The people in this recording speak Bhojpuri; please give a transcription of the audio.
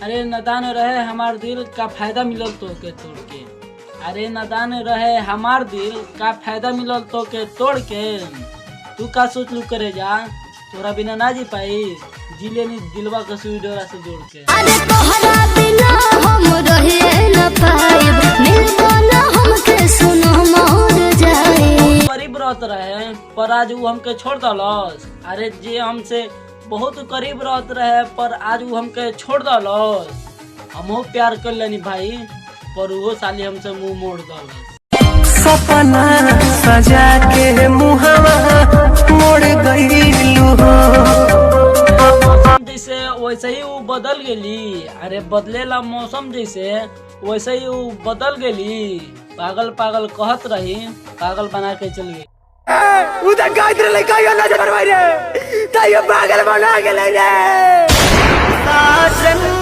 अरे नादान रहे हमार दिल का फायदा मिलल तोके तोड़ के। अरे नादान रहे हमार दिल का फायदा मिलल तोके तोड़ के। तू का सोच लू करे जा तोरा बिना ना जी पाई, जी लेनी दिलवा के सुई डोरा से जोड़ के। अरे तोहरा बिना हम रहिए न पाइब, मिलबो न हमके सुनो मोर जाए। करीब रहत रहे पर आज वो हमके छोड़ दलस। अरे जे हमसे बहुत करीब रहत रहे पर आज वो हमके छोड़ दलस। हमहू प्यार कर लेनी भाई पर वो साली हमसे मुंह मोड़ दलस। सपना सजा के मुहवा मोड़ गईलू हो। मौसम जैसे वैसे ही वो बदल गेली। अरे बदलेला मौसम जैसे वैसे ही वो बदल गेली। पागल पागल कहत रही पागल बना के चल गई। साजन।